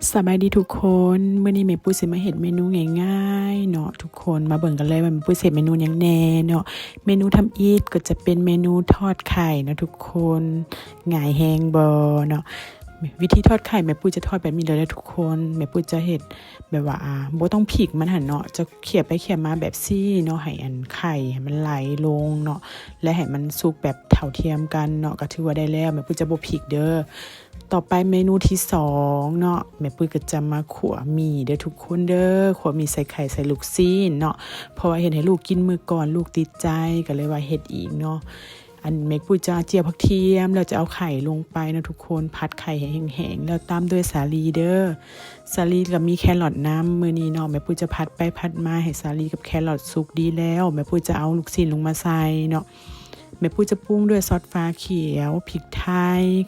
ສະບາຍດີທຸກຄົນ, ມື້ນີ້ແມ່ປຸ້ຍຊິມາເຮັດເມນູງ່າຍໆເນາະທຸກຄົນ. ມາເບິ່ງກັນເລີຍວ່າແມ່ປຸ້ຍຊິເຮັດເມນູຫຍັງແດ່ເນາະ. ເມນູທຳອິດກໍຈະເປັນເມນູທອດໄຂ່ເນາະທຸກຄົນ. ງ່າຍແຮງບໍ່ເນາະ? ວິທີທອດໄຂ່ແມ່ປຸ້ຍຈະທອດແບບນີ້ເລີຍເດີທຸກຄົນ. ແມ່ປຸ້ຍຈະເຮັດແບບວ່າ ອ່າ ບໍ່ຕ້ອງພິກມັນຫັ້ນເນາະ, ຈະເຂຍໄປເຂຍມາແບບຊີ້ເນາະ, ໃຫ້ອັນໄຂ່ໃຫ້ມັນໄຫຼລົງເນາະ ແລະ ໃຫ້ມັນສຸກແບບເທົ່າທຽມກັນເນາະ, ກໍຖືວ່າໄດ້ແລ້ວ. ແມ່ປຸ້ຍຈະບໍ່ພິກເດີ. ຕໍ່ໄປເມນູທີສອງເນາະ, ແມ່ປຸ້ຍກໍຈະມາຂົ້ວໝີ່ເດີທຸກຄົນເດີ. ຂົ້ວໝີ່ໃສ່ໄຂ່ໃສ່ລູກຊີ້ນເນາະ, ເພາະວ່າເຮັດໃຫ້ລູກກິນມື້ກ່ອນ ລູກຕິດໃຈ ກໍເລີຍວ່າເຮັດອີກເນາະ. ອັນແມ່ປຸ້ຍຈະຈຽວຜັກທຽມ ແລ້ວຈະເອົາໄຂ່ລົງໄປເນາະທຸກຄົນ, ຜັດໄຂ່ໃຫ້ແຫ້ງໆ ແລ້ວຕາມດ້ວຍສາລີເດີ. ສາລີກໍມີແຄຣອດນຳ. ມື້ນີ້ເນາະ ແມ່ປຸ້ຍຈະຜັດໄປຜັດມາໃຫ້ສາລີກັບແຄຣອດສຸກດີແລ້ວ, ແມ່ປຸ້ຍຈະເອົາລູກຊີ້ນລົງມາໃສ່ເນາະ. ແມ່ປຸ້ຍຈະປຸງດ້ວຍຊອດຟ້າຂຽວ, ພິກໄທ,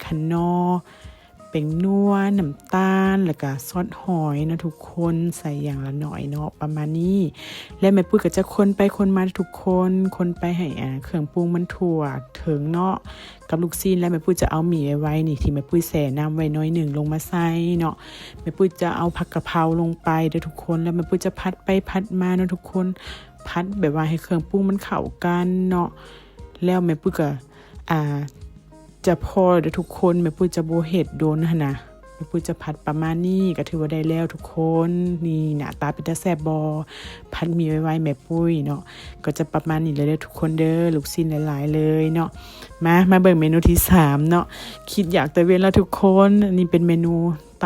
ຂະໜໍ, ແປ້ງນົວ, ນ້ຳຕານ ແລ້ວກະຊອດຫອຍເນາະທຸກຄົນ, ໃສ່ຢ່າງລະໜ້ອຍເນາະ ປະມານນີ້. ແລະ ແມ່ປຸ້ຍກໍຈະຄົນໄປຄົນມາທຸກຄົນ, ຄົນໄປໃຫ້ ອ່າ ເຄື່ອງປຸງມັນທົ່ວເຖິງເນາະ ກັບລູກຊີ້ນ. ແລ້ວແມ່ປຸ້ຍຈະເອົາໝີ່ໄວໆນີ້ ທີ່ແມ່ປຸ້ຍແຊ່ນ້ຳໄວ້ໜ້ອຍໜຶ່ງລົງມາໃສ່ເນາະ. ແມ່ປຸ້ຍຈະເອົາຜັກກະເພົາລົງໄປເດີທຸກຄົນ, ແລ້ວແມ່ປຸ້ຍຈະຜັດໄປຜັດມາເນາະທຸກຄົນ, ຜັດແບບວ່າໃຫ້ເຄື່ອງປຸງມັນເຂົ້າກັນເນາະ. ແລ້ວແມ່ປຸ້ຍກໍ ອ່າ ຈະພໍເດີທຸກຄົນ, ແມ່ປຸ້ຍຈະບໍ່ເຮັດດົນຫັ້ນນະ. ແມ່ປຸ້ຍຈະຜັດປະມານນີ້ ກໍຖືວ່າໄດ້ແລ້ວທຸກຄົນ. ນີ້ໜ້າຕາເປັນຕາແຊບບໍ່? ຜັດໝີ່ໄວໆແມ່ປຸ້ຍເນາະ, ກໍຈະປະມານນີ້ເລີຍເດີທຸກຄົນເດີ. ລູກຊີ້ນຫຼາຍໆເລີຍເນາະ. ມາ ມາເບິ່ງເມນູທີສາມເນາະ. ຄິດຢາກແຕ່ເວັນລະທຸກຄົນ. ອັນນີ້ເປັນເມນູ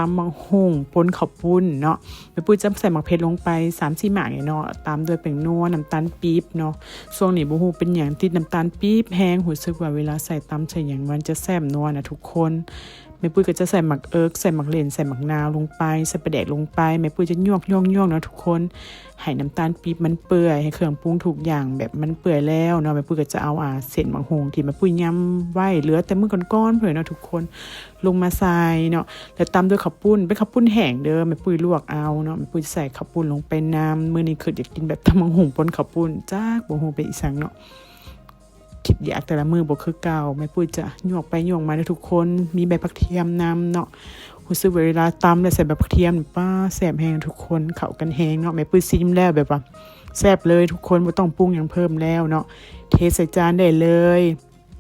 ຕຳບັກຫຸ່ງປົນເຂົ້າປຸ້ນເນາະ. ແມ່ປຸ້ຍຈະໃສ່ໝາກເຜັດລົງໄປສາມສີ່ໝາກນີ້ເນາະ, ຕາມດ້ວຍແປ້ງນົວ, ນ້ຳຕານປີບເນາະ. ຊ່ວງນີ້ບໍ່ຮູ້ເປັນຫຍັງຕິດນ້ຳຕານປີບແຮງ, ຮູ້ສຶກວ່າເວລາໃສ່ຕຳໃສ່ຫຍັງມັນຈະແຊບນົວນະທຸກຄົນ. ແມ່ປຸ້ຍກໍຈະໃສ່ໝາກເອິກ, ໃສ່ໝາກເລັ່ນ, ໃສ່ໝາກນາວລົງໄປ, ໃສ່ປາແດກລົງໄປ. ແມ່ປຸ້ຍຈະຍວກໆໆເນາະທຸກຄົນ, ໃຫ້ນ້ຳຕານປີບມັນເປື່ອຍ, ໃຫ້ເຄື່ອງປຸງທຸກຢ່າງແບບມັນເປື່ອຍແລ້ວເນາະ. ແມ່ປຸ້ຍກໍຈະເອົາ ອ່າ ເສັ້ນບັກຫຸ່ງທີ່ແມ່ປຸ້ຍຍຳໄວ້ ເຫຼືອແຕ່ມື້ກ່ອນໆເພິ່ນເນາະທຸກຄົນ, ລົງມາໃສ່ເນາະ ແລ້ວຕຳດ້ວຍເຂົ້າປຸ້ນ. ເປັນເຂົ້າປຸ້ນແຫ້ງເດີ, ແມ່ປຸ້ຍລວກເອົາເນາະ. ແມ່ປຸ້ຍຈະໃສ່ເຂົ້າປຸ້ນລົງໄປນຳ. ມື້ນີ້ຄິດຢາກກິນແບບຕຳບັກຫຸ່ງປົນເຂົ້າປຸ້ນ, ຈັກບໍ່ຮູ້ເປັນອີ່ສັງເນາະ, ຄິດຢາກແຕ່ລະມື້ບໍ່ຄືເກົ່າ. ແມ່ປຸ້ຍຈະຍວກໄປຍວກມາເດີທຸກຄົນ, ມີໃບຜັກທຽມນຳເນາະ. ຮູ້ສຶກວ່າເວລາຕຳແລ້ວໃສ່ໃບຜັກທຽມນີ້ ປ້າ ແຊບແຮງທຸກຄົນ, ເຂົ້າກັນແຮງເນາະ. ແມ່ປຸ້ຍຊີມແລ້ວແບບວ່າແຊບເລີຍທຸກຄົນ, ບໍ່ຕ້ອງປຸງຫຍັງເພີ່ມແລ້ວເນາະ, ເທໃສ່ຈານໄດ້ເລີຍ.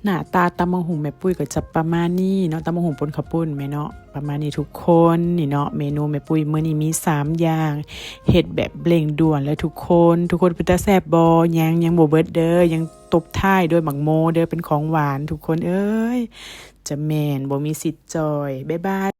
ໜ້າຕາຕຳບັກຫຸ່ງແມ່ປຸ້ຍກໍຈະປະມານນີ້ເນາະ, ຕຳບັກຫຸ່ງປົນເຂົ້າປຸ້ນແມ່ເນາະ, ປະມານນີ້ທຸກຄົນ. ນີ້ເນາະ ເມນູແມ່ປຸ້ຍມື້ນີ້ມີສາມຢ່າງ, ເຮັດແບບເລັ່ງດ່ວນເລີຍທຸກຄົນ. ທຸກຄົນເປັນຕາແຊບບໍ່? ຍັງ ຍັງບໍ່ເບິດເດີ, ຍັງຕົບທ້າຍດ້ວຍໝາກໂມເດີ, ເປັນຂອງຫວານທຸກຄົນເອີຍ. ຈະແມ່ນ ບໍ່ມີສິດຈ່ອຍ. ບາຍບາຍ.